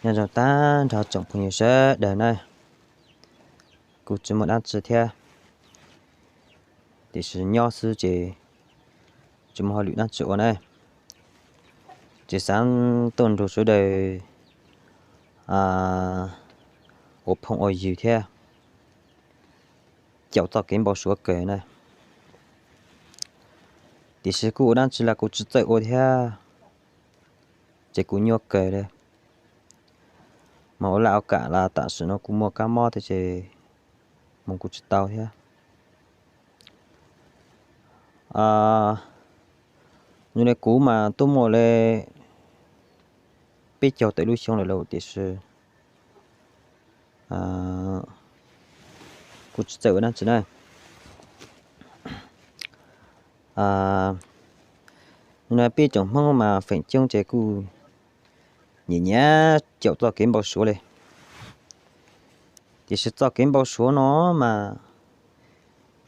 Nyob zoo tag nrho tsoom phooj ywg sawv daws na, kuv tsis muaj dab tsi thiab, tiam sis nyob xwb ces tsis muaj hauj lwm dab tsi ua na. Ces xav tuaj nrog sawv daws ua phooj ua ywg thiab caum txoj kev npau suav kawg na. Tiam sis kuj ua dab tsi los kuv tsis txawj ua thiab, ces kuv nyuaj kawg li. Mas ua laj ua kam los tam sim no kuv muaj kab mob thiab ces mus kuv tsis tau thiab. Zoo li kuv mas tuaj muaj li peb caug tawm lub xyoo lawm lauj, tiam sis kuv tsis txawj ua dab tsi na. Zoo li peb tsoom Hmoob mas feem coob ces kuj nyiam nyiam caum txoj kev npau suav li. Tiam sis txoj kev npau suav no mas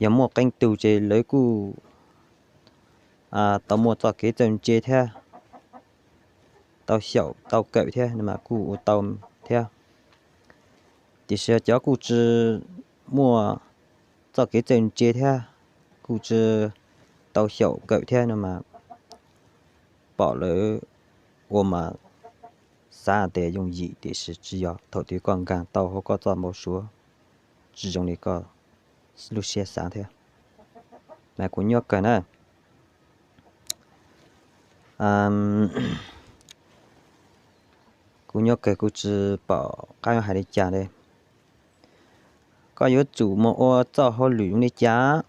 yog muaj qee tug ces lawv kuj tau muaj txoj kev txawj ntse thiab, tau xyaum tau kawm thiab no mas kuj ua tau thiab. Tiam sis cov kuj tsis muaj txoj kev txawj ntse thiab, kuj tsis tau xyaum kawm thiab no mas pom lawv ua mas xav tias yooj yim, tiam sis tsis yog. Thaum twg koj nkag tau hauv koj txoj npau suav tsis zoo li koj lub siab xav thiab, mas kuv nyuaj kawg na. Kuv nyuaj kawg, kuv tsis pom qab yuav hais li cas li. Koj yuav tsum mus ua txoj hauj lwm zoo li cas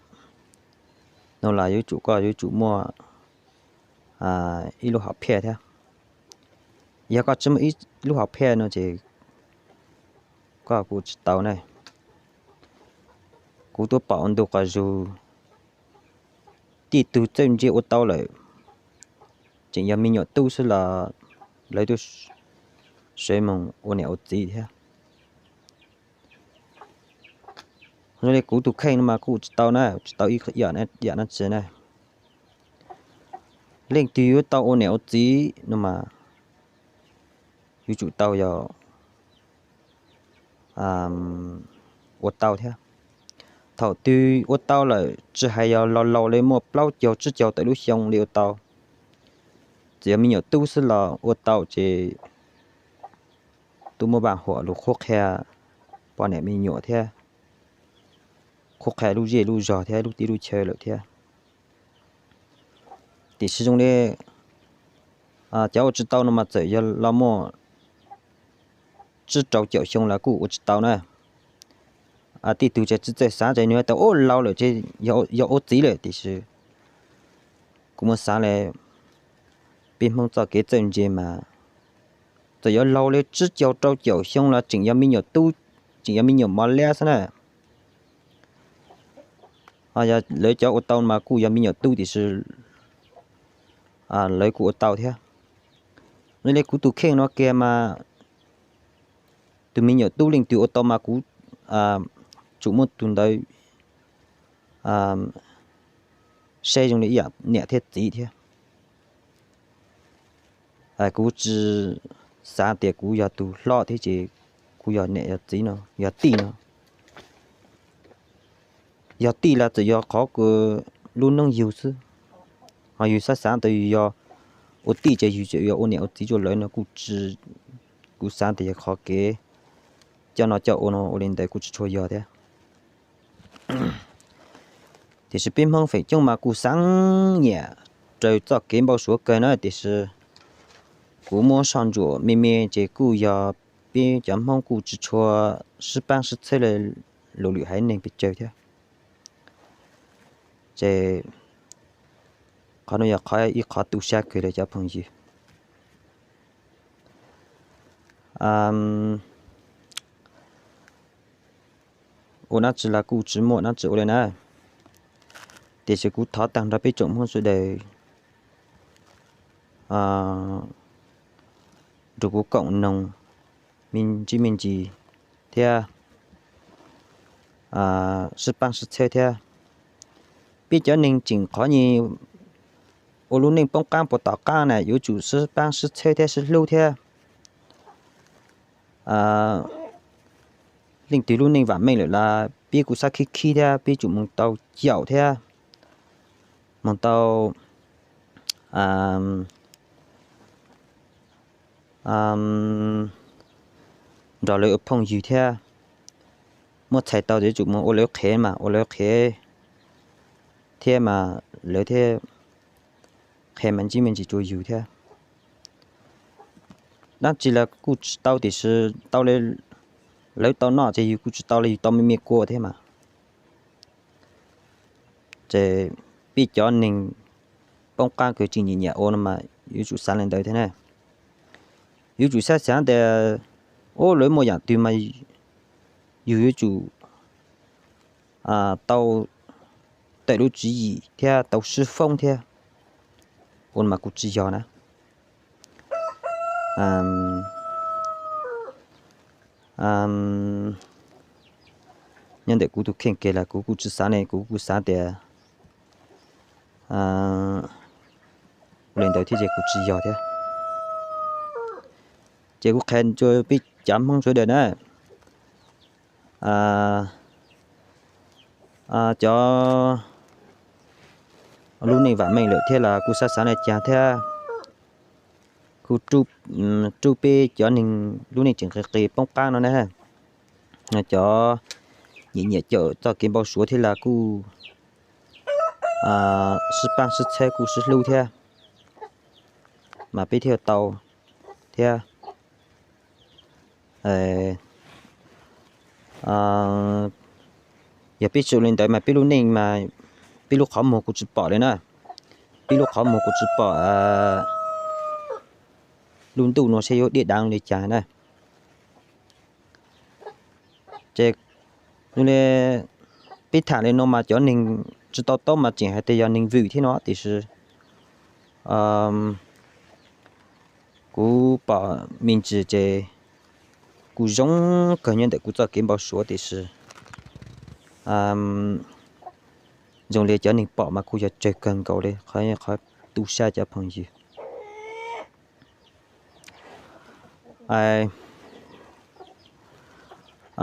no los yuav tsum, koj yuav tsum muaj ib lub hom phiaj thiab. Yog koj tsis muaj ib lub hom phiaj no ces koj kuj tsis tau ne. Kuv tuaj pom ua ntu qos zug, tej tug txawj ntse ua tau lawm, tseem yog me nyuam tub xwb los lawv twb sawv moog ua niam ua txiv thiab. Zoo li kuv tus kheej no mas kuj tsis tau na, tsis tau ib yam dab tsi na. Leej twg yuav tau ua niam ua txiv no mas yuav tsum tau yog ua tau thiab. Thaum twg ua tau lawm, tsis hais yog laus laus li muaj plaub caug tsib caug tawm lub xyoo li ua tau, txawm yog me nyuam tub xwb los ua tau ces twb muaj vaj huam lug qhuab qhia poj niam me nyuam thiab, qhuab qhia lub zej lub zog thiab lub teb lub chaw lawm thiab. Tiam sis zoo li cov ua tsis tau no mas txawm yog los muaj tsib rau caum xyoo los kuj ua tsis tau na. Tej tug tsis txawj xav ces nws tau ua laus lawm ces yog ua txiv lawm, tiam sis kuv muab xav li peb Hmoob txoj kev txawj ntse mas txawm yuav laus li tsib caug rau caum xyoo los tseem yog me nyuam tub, tseem yog me nyuam mos liab xwb na. Yog lawv cov ua tau mas kuj yog me nyuam tub tiam sis lawv kuj ua tau thiab. Zoo li kuv tus kheej no kiag mas tus me nyuam tub leej twg ua tau mas kuv tsum muab tus ntawd saib zoo li ib yam niam thiab txiv thiab. Kuv tsis xav tias kuv yog tus hlob thiab ces kuv yog niam yog txiv no, yog tij no. Yog tij los txawm yog qhov kws lub neej yug xwb, ho yus xav xav tias yus yog ua tij ces yus tseem yuav ua niam ua txiv rau lawv no kuj tsis, kuv xav tias yog qhov kev coj noj coj ua no ua li ntawd kuj tsis tshua yog thiab. Tiam sis peb Hmoob feem coob mas kuj xav nyiam raws txoj kev npau suav kawg na, tiam sis kuv muab soj ntsuam me me ces kuj yog peb cov Hmoob kuj tsis tshua sib paab sib txhawb li luv lwm haiv neeg pes tsawg thiab. Ces qhov no yog ib qhov tu sab kawg li cov phooj ywg. Ua dab tsi los kuj tsis muaj dab tsi ua li na, tiam sis kuv thov tag nrho peb tsoom Hmoob sawv daws nrug kuv koom noog me ntsis me ntsis thiab sib paab sib txhawb thiab. Peb cov neeg tseem qhov nyuag ua lub neej poob qaab puag tom qaab na yuav tsum sib paab sib txhawb thiab sib hlub thiab. leej twg lub neej vam meej lawm los peb kuj xav khib khib thiab, peb tsum mus tau caum thiab, mus tau nrog lawv ua phooj ywg thiab, muab txhais tau ces tsum mus ua lawv qhev mas ua lawv qhev thiab mas lawv thiaj qhev mas ntsib me ntsis rua yus thiab. Dab tsi los kuj tsis tau tiam sis tau, lawv tau noj ces yus kuj tsis tau los yus tau me me kua thiab mas. Ces peb cov neeg poob qab kawg tsis nyiam nyiam ua no mas yuav tsum xav li ntawd thiab na. Yuav tsum xav xav tias, ub, lawv muaj yam twg mas yus yuav tsum tau tawm lub tswv yim thiab tau sib foob thiab ua no mas kuj tsis yog na. Nyob ntawm kuv tus kheej kiag los kuv kuj tsis xav ne, kuv kuj xav tias ua li ntawd thiab ces kuj tsis yog thiab. Ces kuv qhia rau peb cov Hmoob sawv daws na, cov lub neej vam meej lawm thiab los kuj xav xav li cas thiab, kuj rub peb cov neeg lub neej tseem qis qis poob qab no na, cov nyiam nyiam caum txoj kev npau suav thiab los kuj sib pab sib txhawb kuj sib hlub thiab, mas peb thiaj tau thiab. Yog peb tsis li ntawd mas peb lub neej mas peb lub qhov muag kuj tsis pom li na, peb lub qhov muag kuj tsis pom lub ntuj no seb yuav diam daav li cas na. Ces li peb tham li no mas cov neeg tsis tau taub mas tseem hais tias yog neeg vwm thiab no tiam sis kuv pom me ntsis ces kuj zoo kawg nyob ntawm kuv txoj kev npau suav tiam sis zoo li cov neeg pom mas kuj yog tsawg kawg nkaus li, qhov tu siab cov phooj ywg.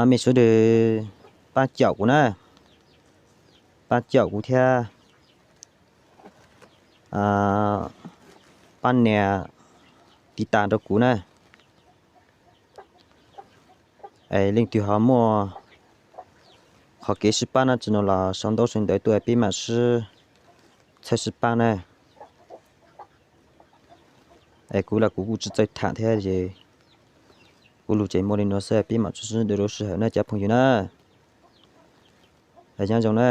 Me sawv daws pab caum kuv na, pab caum kuv thiab pab nias tiv tas rau kuv na. Leej twg ho muaj qhov kev sib pab dab tsi no los sau ntaub sau ntawv tuaj peb mam sib txhawb sib pab na. Es kuv los kuv kuj tsis txawj tham thiab es kuv lus ces muaj li no xwb, peb mam sib ntsib dua lub sij hawm na cov phooj ywg na. Nyob zoo na.